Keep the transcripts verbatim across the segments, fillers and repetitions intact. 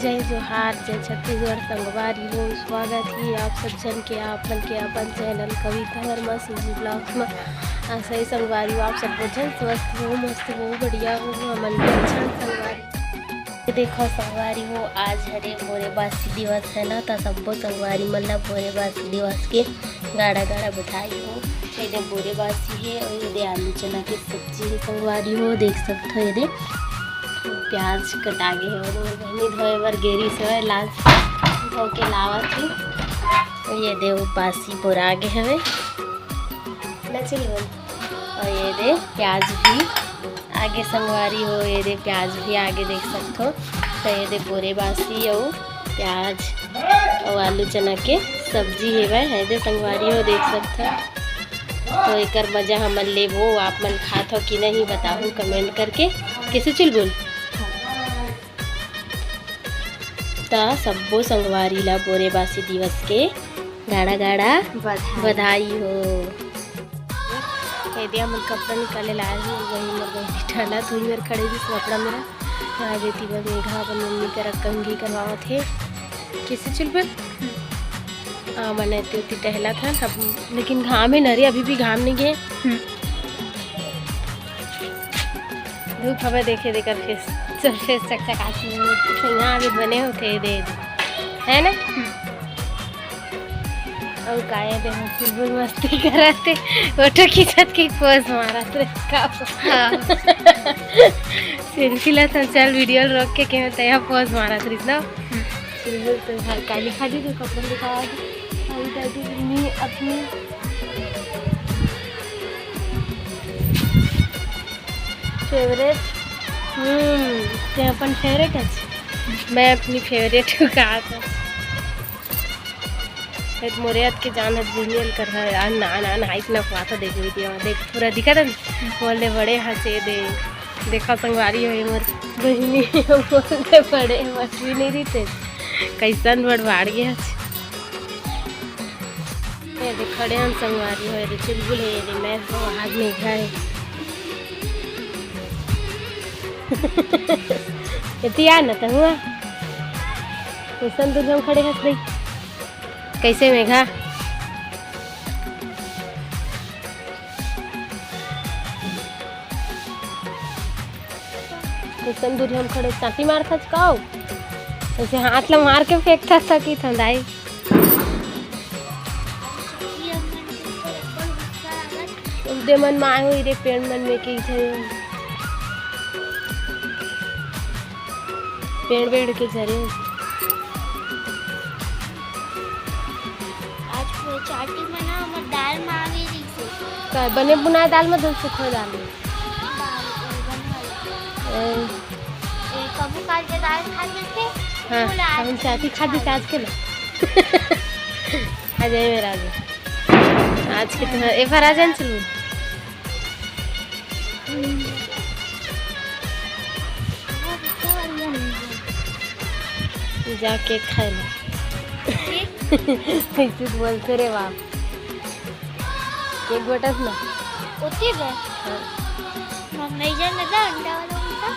जय जोहार, जय छत्तीसगढ़ संगवारी हो। स्वागत हे आप सब झन के, आप मन के अपन चैनल कविता वर्मा सुजी ब्लॉग्स में। आशा हे संगवारी हो, आप सब झन स्वस्थ हो, मस्त हो, बढ़िया हो, हमन भी अच्छा संगवारी। ये देखो संगवारी हो, आज हरे भोरे बासी दिवस हे ना, त सब्बो संगवारी मन ला भोरे बासी दिवस के गाड़ा गाड़ा बधाई हो। ये दे भोरे बासी हे अउ ये दे आलू चना के सब्जी हे संगवारी हो, देख सकथो ये दे प्याज कटा गे हे अउ मोर बहिनी धोए बर गे रिहिस हवय, लाज धो के लावत हे। अउ ये दे बासी बोरा गे हवे, ना चल बन। अउ ये दे प्याज भी आगे संगवारी हो, ये दे प्याज भी आगे देख सकथो। त ये दे बोरे बासी अउ प्याज अउ आलू चना के सब्जी हेवय, ये दे संगवारी हो देख सकथो। तो एकर मजा हमन लेबो, आप मन खात हो कि नहीं बताहू comment करके। कैसे चुलबुल? त सब्बो संगवारी ला बोरे बासी दिवस के गाड़ा गाड़ा बधाई। बधाई हो। ये दे हमन कपड़ा निकाले लाए हन, वही मोर बहिनी टहलत होही मेर खड़े भी कपड़ा मेरा। आज एती बर मेघा अपन मम्मी करा कंघी करवावत हे। किसे चुलबुल? हाँ, मन एती ओती टहलत हन, अब लेकिन घाम हे न रे, अभी भी घाम नहीं गे। हम्म। धूप हवे, देखे देकर face, चल face चकचकात हे। यहाँ भी बने होते दे, है ना? हम्म। अउ का ये दे चुलबुल मस्ती करत हे, फोटो खींचत के pose मारत रहे का। हाँ। Selfie ला तो चल video रोक के केहे तैया pose मारत रहिस ना। हम्म। चुलबुल तो हर काली खादी तो कपड़ा दिखावा दे। अउ दादी मम्मी अपनी favourite, हम्म, ते अपन favourite है, मैं अपनी favourite हूँ कहा था। फिर मोरे हाथ के जान हाथ बुनियल कर है, आ ना, ना, ना, हाइट ना हुआ था, देख video में, देख पूरा दिखा था, बोले बड़े हंसे दे, देखा संगवारी हो मोर बहिनी, बोले बड़े मछली नहीं रहिते, कैसन बड़ बाढ़ गया। ये दे खड़े हन संगवारी हो, ये दे चुलबुल हे, ये दे मैं हो, आज मेघा हे। एती आ न त हुआ। कैसन दूर हम खड़े हस दे। कैसे मेघा? कैसन दूर हम खड़े चाटी मारथस का हो? ऐसे हाथ ला मार के फेंकथस कि थंदाई। उदे मन माय होई रे पेड़ मन में के इधर। पेड़ वेड़ के झरे। आज पूरा चाटी मना हमर दाल में आवे रहिसे। का बने बुनाए दाल में धुल सुखो दाल में? दाल, उड़द वाला। ए। ए, कभू काल के दाल खा लेथे, हाँ, बोला आज हम चाटी खा दी आज के लो। आ जाए मेरा आज। आज के तो ए पर आ जान चलू। जा केक खाए ला। कैसे बोलते रे बाप? केक बटस ना। होती बे। हाँ। मम्मी जान लगा अंडा वाला उनका।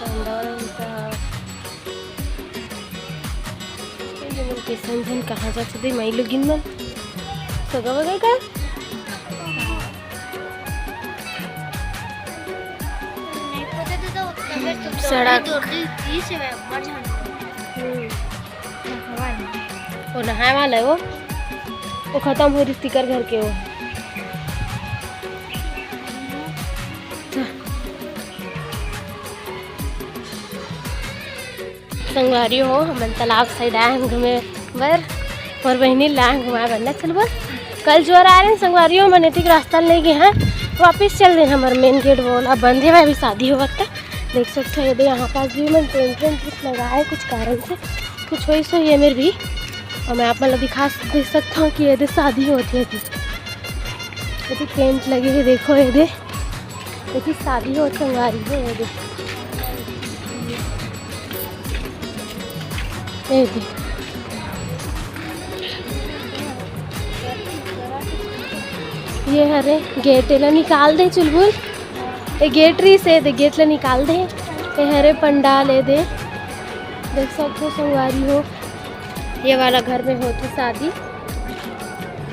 अंडा वाला उनका। ये मन के समझन कहाँ जाथे दे माई लोगिन मन। सगा वगा का? सड़क। हम्म। वो नहाए वाला है वो। वो खत्म हो रही स्टिकर घर के वो। संगवारी हो, हमन तालाब side आए हन घूमे बर, मोर बहिनी ला घुमाए बर ना चलबो। कल जुआर आए रहे संगवारी हो, हमन एतिक रास्ता ले गए हैं, वापिस चल देन। हमर main gate वो ला बंद है, अभी शादी होवत है। देख सकते हो, ये दे यहाँ पास भी मन tent वेंट कुछ लगा है कुछ कारण से, कुछ वही सो ये मेरे भी। और मैं आप मतलब दिखा दे सकता हूँ कि ये दे शादी होती है अभी, ये दे tent लगे है, देखो ये दे। देखी शादी हो संगवारी हो, ये देख। ये देख। ये हरे gate ला निकाल दे चुलबुल। ये gate रही से दे, gate ला निकाल दे। ये हरे पंडाल ये दे। देख सकथो संगवारी हो, ये वाला घर में होथे शादी,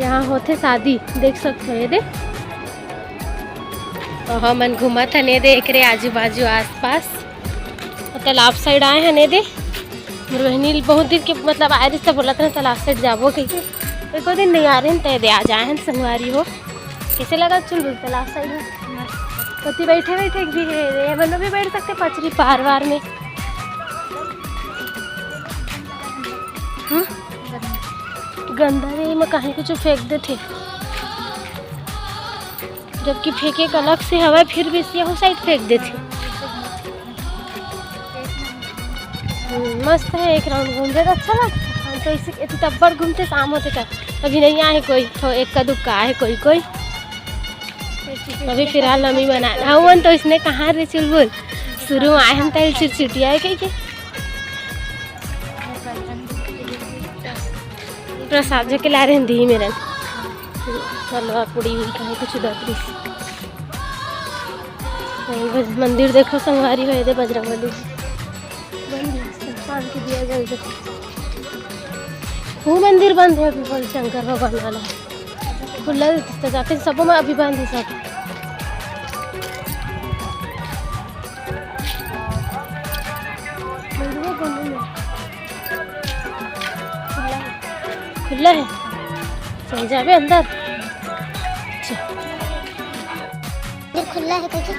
यहाँ होथे शादी, देख सकथो ये दे। तो हमन घूमत हन ये दे एकरे आजू बाजू आसपास, तालाब साइड आए हन ये दे। मोर बहिनी बहुत दिन के मतलब आए रहिस त बोलत हन तालाब साइड जाबो कहिके, एको दिन नहीं आ रहे त ये दे आज आए हन संगवारी हो। कैसे लगा चुलबुल तालाब साइड में? कति बैठे बैठे भी है रे, ये मनो भी बैठ सकते पचरी पार वार में। हम्म? गंदा रे, एमा काहे कुछ फेंक देथे, जबकि फेंके के अलग से हवय, फिर भी यहू साइड फेंक देथे। हम्म, मस्त है, एक राउंड घूम दे तो अच्छा लग। हम तो इसी इतनी तब्बड़ घूमते शाम होते तक। अभी नहीं आए कोई, तो एक का दुक्का आए कोई कोई। अभी फिलहाल नमी बना, हमन तो इसने कहाँ रे चुलबुल, शुरू में आए हम तैल चिटचिटिया है कहीं के। प्रसाद जो के ला रहे हैं दी मेरन, हलवा पूड़ी भी कहीं कुछ उधर भी। मंदिर देखो संगवारी हो, ये दे बजरंग बली। बंद है, शाम के दिया जल दे। वो मंदिर बंद है अभी, बोल शंकर भगवान वाला। खुला है, तो जाते सब में अभी बंद है सब। मंदिर बंद है। खुला है। खुला है। चल जाबे अंदर। चल। ये खुला है तो चल।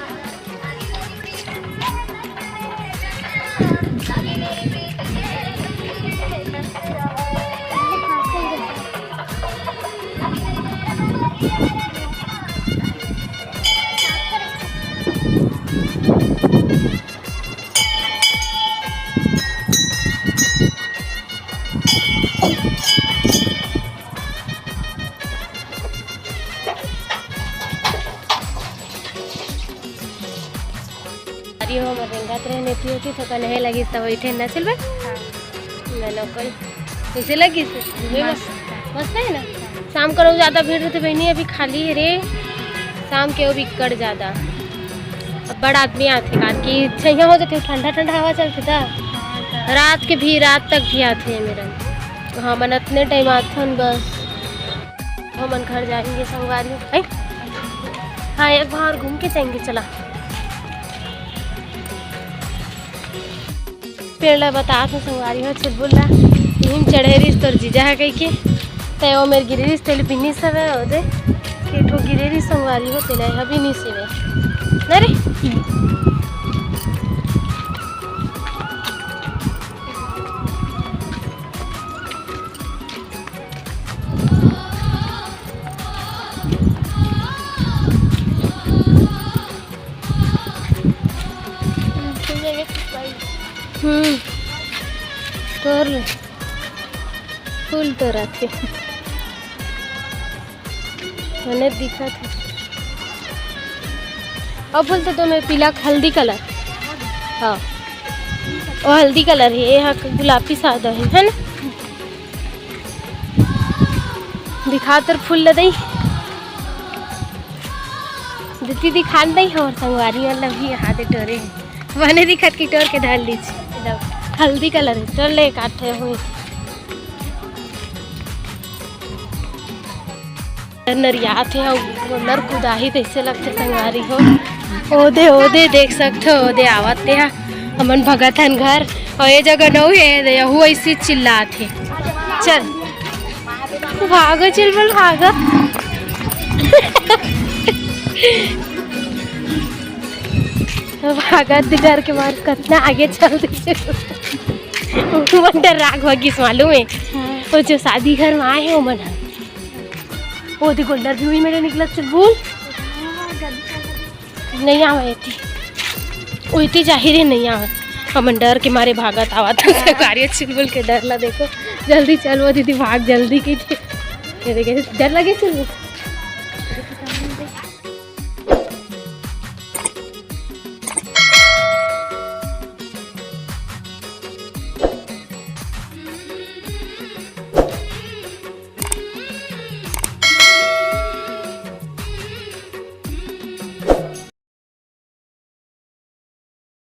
अरे हो, मैं रेंगत रहे, नेती होती तो कल है लगी, तब बैठे ना चलबे। हाँ। मैं लोकल। कैसे लगी? घूमे में मस्त। मस्त है ना? शाम को लोग ज़्यादा भीड़ रहते बहनी, अभी खाली है रे। शाम के वो बिक्कड़ ज़्यादा। अब बड़ आदमी आथे, कार की छैया हो जाते, ठंडा ठंडा हवा चलते था। हाँ, तो रात के भी, रात तक भी आथे मेरा। हाँ, मन अतने टाइम आथन बस। हमन घर जाएंगे संगवारी। हैं? हाँ, एक बार घूम के जाएंगे, चला। पेड़ ला बतात हूँ संगवारी हो, चुलबुल ला। इहिम चढ़े रहिस तोर जीजा ह कहिके। तै ओ मेर गिरे रहिस, तेल पिन्नी सवे ओदे। के ठो गिरे रहिस संगवारी हो, तेला ह भी नी सेवे। ना रे? हम्म, तोर ले। फूल तोरत हे। मने दिखत हे। अब फूल तो, तो मैं पीला हल्दी कलर। हाँ। ओ हल्दी कलर हे, ये हा गुलाबी सादा हे, है ना? दिखा तोर फूल ल दई। दीदी दिखा दई हमर संगवारी मन ल भी हाथे टोरे हे। मने दिखत कि टोर के धर लीच। एकदम हल्दी कलर हे। टोर ले काटे हुए। नरियात हे अउ गोल्लर कुदाही तइसे लगथे संगवारी हो। ओदे, ओदे देख सकथो, ओदे आवत हे। हमन भगत हन घर, अउ ये जगह नउ हे, दे, यहू अइसे चिल्लात हे। चल, भागो, चुलबुल, भागो। भागत डर के मारे कतना आगे चल दिस। ओमन डर्रा के भागिस मालूम हे। हाँ। वो जो शादी घर में आए हे, ओमन ह। ओदे गोल्लर भी उही मेर निकलत, चुलबुल। नहीं आवे एती। ओती जाहिर हे नहीं आवे। हमन डर के मारे भागत आवत हन। हाँ। संगवारी हो, चुलबुल के डर ला देखो। जल्दी चल वो दीदी, भाग जल्दी कहिथे। ये देखे, डर लगे चुलबुल।